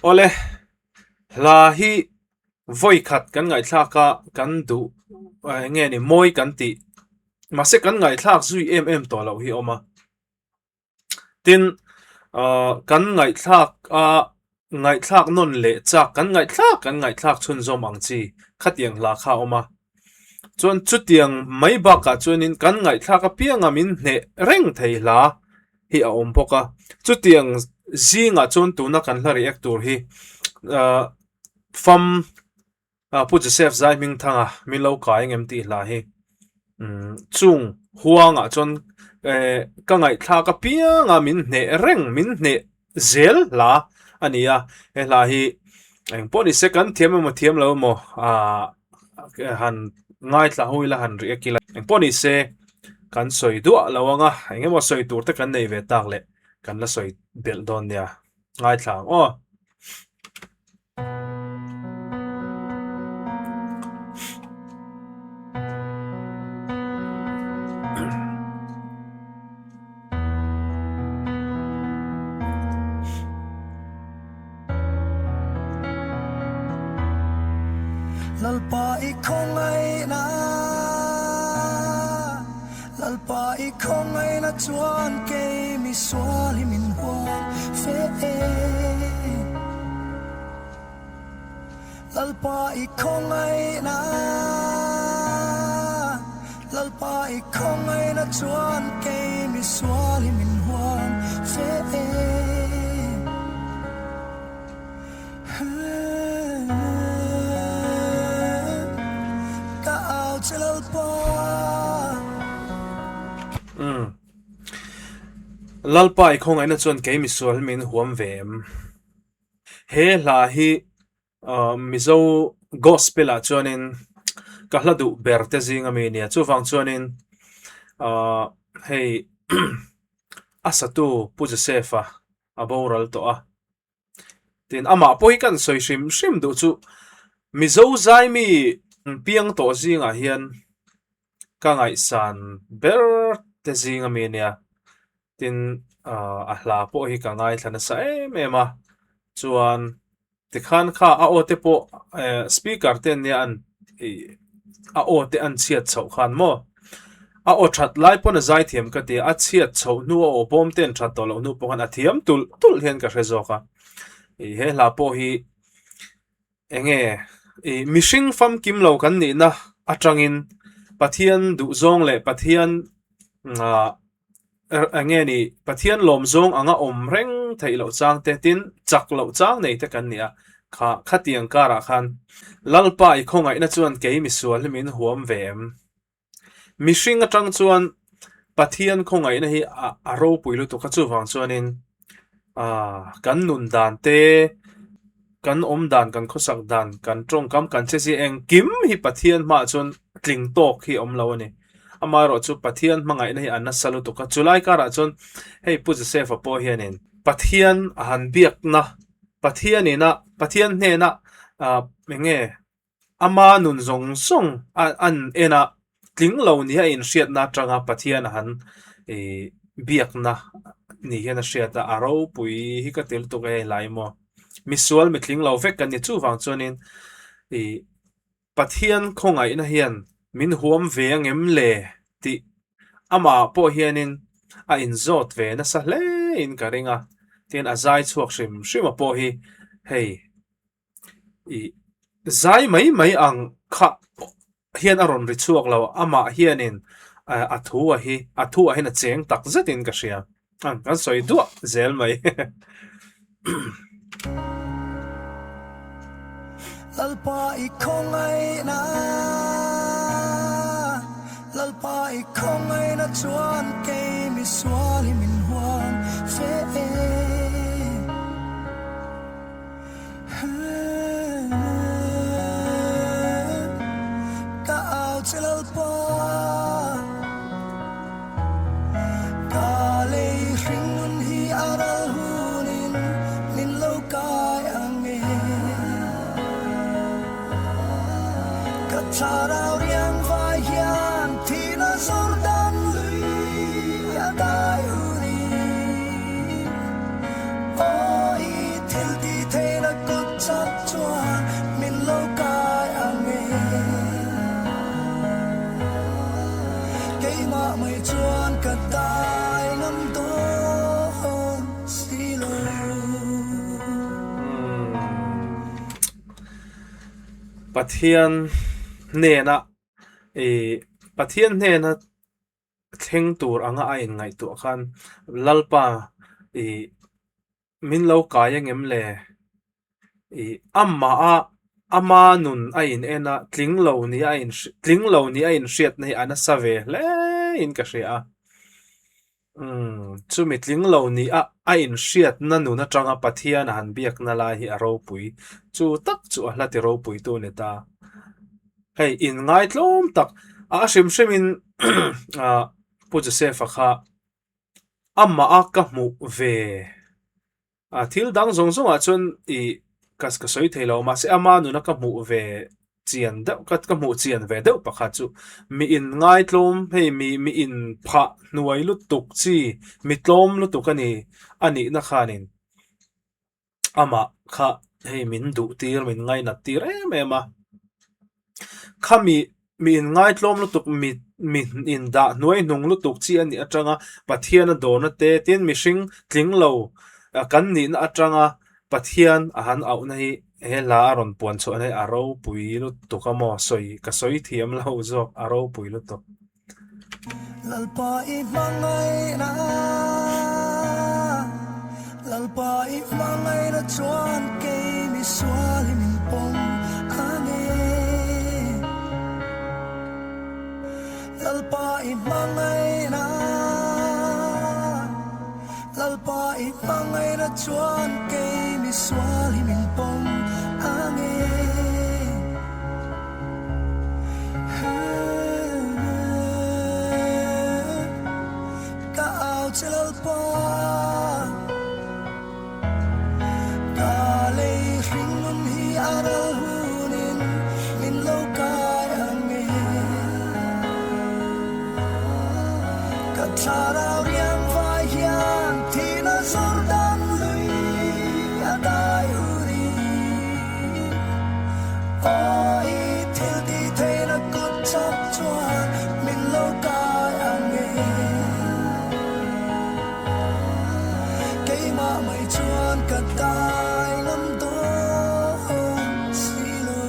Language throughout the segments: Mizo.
Awle, hla hi vawi khat kan ngaihthlak a, kan duh eng nge ni mawi kan tih mahse kan ngaihthlak zui em em tawh loh hi a awm a. Tin, ah kan ngaihthlak a ngaihthlak nawn leh chak kan ngaihthlak kan ngaihthlak chhunzawm ang chi khatiang hla kha a awm a. Chuan chutiang mai bakah chuanin kan ngaihthlak apianga min hneh reng thei hla hi a awm bawk a. Chutiang zingah chuan tuna kan hla react tur hi ah fam Ah Pu Joseph Zaihmingthanga min lo kai engem tih hla hi umm chung huangah chuan eh ka ngaihthlak apianga min hneh reng min hneh zel hla a ni a, he hla hi eng pawh ni se kan thiam emaw thiam lo emaw ah han ngaithla ho ila han react ila eng pawh ni se kan sawi duah lo ang a eng emaw sawi tur te kan nei ve tak leh kan la sawi belh dawn nia ngaithla ang aw. Lalpa i khawngaihna Lalpa i khawngaihna chuan kei misual hi min huam fe e. Lalpa i khawngaihna Lalpa i khawngaihna chuan kei misual hi min huam fe e. Ka au che Lalpa. Umm. Lalpa i khawngaihna chuan kei misual min huam ve em? He hla hi Mizo gospel ah chuanin ka hla duh ber te zing ami nia. Chuvang chuanin hei a satu Pu Joseph-a a boral tawh a. Tin, amah pawh hi kan sawi hrim hrim duh chu Mizo zaimi piang tawh zingah hian ka ngaihsan ber te zing ami ania. Tin, a hla pawh hi ka ngaithla nasa em em a, chuan Tikhan kha a aw te pawh eh speaker te nia an ih a aw te an chhiat chhoh khan maw a aw that lai pawn a zai thiam ka ti a, a chhiat chhoh hnu a aw bawm te an that tawh loh hnu pawh khan a thiam tulh tulh hian ka hre zawk a. Ih he hla pawh hi eng nge ih mihring famkim lo kan nihna atangin Pathian duhzawng leh Pathian ah Eng nge ni, Pathian lawm zawng anga awm reng theih loh chang te, tin chak loh chang nei te kan ni a, kha khatiang karah khan Lalpa i khawngaihna chuan kei misual hi min huam ve em? Mihring atang chuan Pathian khawngaihna hi a ropui lutuk a, chuvang chuanin Kan nun dan te, kan awm dan, kan khawsak dan, kan tawngkam, kan che zia engkim hi Pathian hmaah chuan tling tawk hi a awm lo a ni. Amaherawh chu Pathian hmangaihna hi a nasa lutuk a, chulai karah chuan hei Pu Joseph-a pawh hianin Pathian a han biakna, Pathianina, Pathian hnena eng nge Ama nun zawng zawng a an en a, tling lo ni a inhriatna atanga Pathian a han biakna ni hian a hriat a, a ropui hi ka ti lutuk e helai maw. Misual mitling lo vek kan ni chuvang chuanin Pathian khawngaihna hian min huam ve angem le tih amah pawh hianin a inzawt ve nasa hle in ka ring a, tin a zai chhuak hrim hrim a pawh hi hei Ih zai mai mai ang kha hian a rawn ri chhuak lo amah hianin a thu a hi a thu ah hian a cheng tak zetin ka hria kan sawi duah zel mai. Lalpa i khawngaihna Lalpa i khawngaihna chuan kei misual hi min huam fe e. Ka au che Lalpa, ka lei hring nun hi a ral hunin min lo kai ang e. Ka thlarau riang vai hian thihna Jordan lui a dai hunin. Keimah mai chuan ka dai ngam dawn si lo. Pathian hnena ih Pathian hnena thleng tur anga a inngaihtuah khan Lalpa ih Min lo kai angem le? Ih, amah a, ama nun a in en a, tling lo ni a in tling lo ni a inhriatna hi a nasa ve hle in ka hria a. Umm, chumi tling lo ni a a inhriatna nun atanga Pathian a han biakna lai hi a ropui, chu tak chu a hla ti ropui tu ni ta. Hei, inngaitlawm tak a hrim hrimin ah Pu Joseph-a kha Amah a ka hmuh ve a thil dang zawng zawng ah chuan ih ka ka sawi thei lo mahse ama nuna ka hmuh ve chian deuh ka ka hmuh chian ve deuh pakhat chu mi in ngaitlawm hei mi mi in phah hnuai lutuk chi mi tlawm lutuk a ni a nihna khanin Amah kha hei min duh tir, min ngainat tir em em a. Khami mi inngaitlawm lutuk, mi mi indah hnuai hnung lutuk chi a nih atanga Pathian a dawrna te, tin mihring tling lo kan nihna atanga Pathian a han auhna hi he hla a rawn puan chhuahna hi a ropui lutuk a maw? Sawi ka sawi thiam lo zawk, a ropui lutuk. Lalpa i hmangaihna Lalpa i hmangaihna chuan kei mi sual hi min pawm a ni Lalpa i hmangaihna Lalpa i hmangaihna chuan kei mi sual hi min pawm a ni. Ka au che Lalpa, ka lei hringnun hi a ral hunin min lo kai ang e. Ka thlarau riang vai hian thihna Jordan lui a dai hunin. Aw i thil tih theihna kut chak chuan min lo kai ang e. Keimah mai chuan ka dai ngam dawn si lo.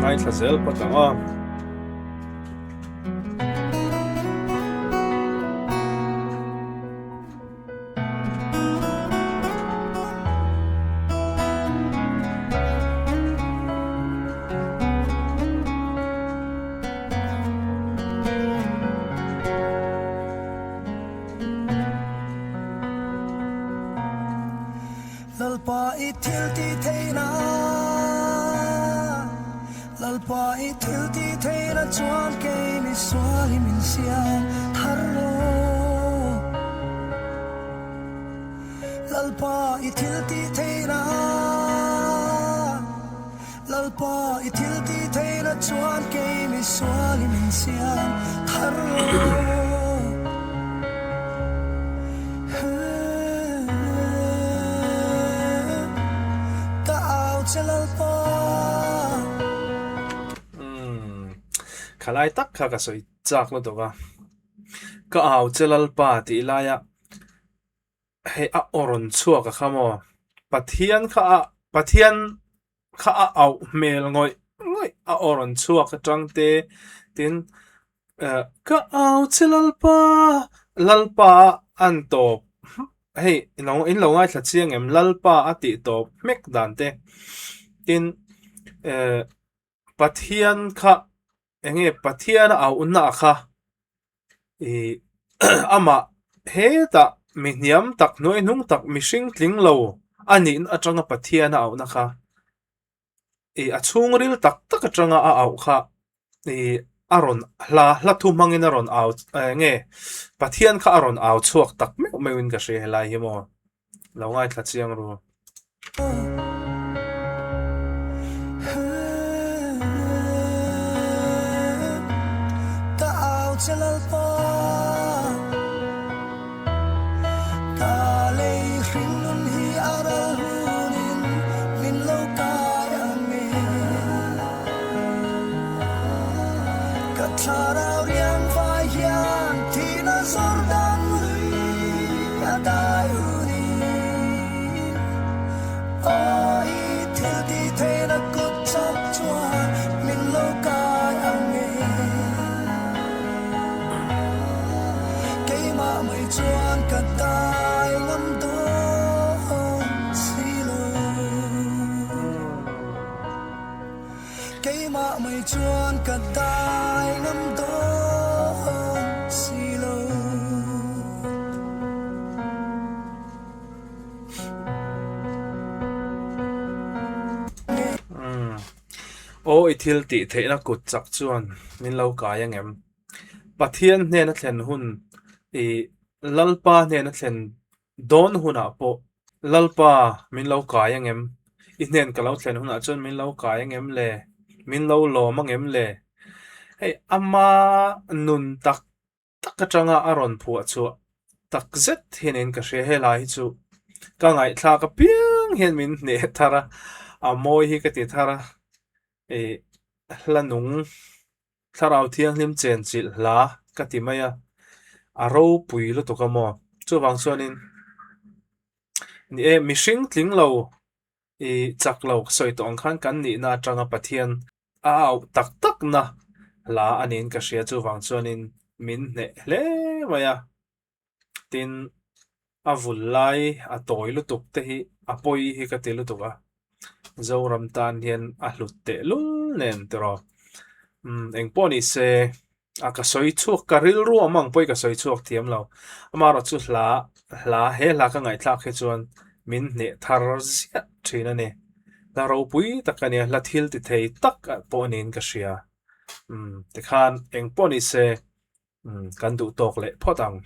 Ngaithla zel phawt ang aw. Lalpa i thil tih theihna Lalpa i thil tih theihna chuan kei mi sual hi min siam thar rawh Lalpa i thil tih theihna Lalpa i thil tih theihna chuan kei mi sual hi min siam thar rawh. Ka au che Lalpa. Umm khalai tak kha ka sawi chak lutuk a, ka au che Lalpa tih laia hei a aw rawn chhuak a kha maw Pathian kha a Pathian kha a auh hmel ngawih ngawih a aw rawn chhuak atang te tin eh ka au che Lalpa Lalpa an tawp hei in lo ngaithla chiang em Lalpa a tih tawp hmek dan te tin eh Pathian kha eng nge Pathian a auhna kha ih amah hetah mi hniam tak hnuai hnung tak mihring tling lo a nihna atanga Pathian a auhna kha ih a chhungril tak tak atanga a auh kha ih a rawn hla hla thu hmangin a rawn au eng nge Pathian kha a rawn au chhuak tak meuh meuhin ka hria helai hi maw lo ngaithla chiang ru. Ka au che Lalpa. chuan ka dai ngam dawn si lo. Keimah mai chuan ka dai ngam dawn si lo. Aw i thil tih theihna kut chak chuan min lo kai angem? Pathian hnena thlen hun i Lalpa hnena thlen dawn hunah pawh Lalpa min lo kai angem? I hnen ka lo thlen hunah chuan min lo kai angem le? Min lo lawm angem le? Hei ama nun tak tak atanga a rawn phuah chhuah tak zet hianin ka hria helai hi chu ka ngaihthlak apiang hian min hneh thar a, a mawi hi ka ti thar a, ih hla nung thlarau thianghlim chen chilh hla ka ti mai a, a ropui lutuk a maw chuvang chuanin ni e mihring tling lo ih chak lo ka sawi tawh ang khan kan nihna atanga Pathian A auh tak tak na hla a niin ka hria chuvang chuanin min hneh hle mai a, tin a vul lai a tawi lutuk te hi a pawi hi ka ti lutuk a, Zoram tan hian a hlut teh lul nen tiraw umm engpawh ni se a ka sawi chhuak ka rilru awm ang pawhin ka sawi chhuak thiam lo amaherawh chu hla hla he hla ka ngaihthlak hi chuan min hneh thar ziah thin a ni hla ropui tak a nia hla thil ti thei tak pawh niin ka hria umm tikhan engpawh ni se umm kan duh tawk leh phawt ang.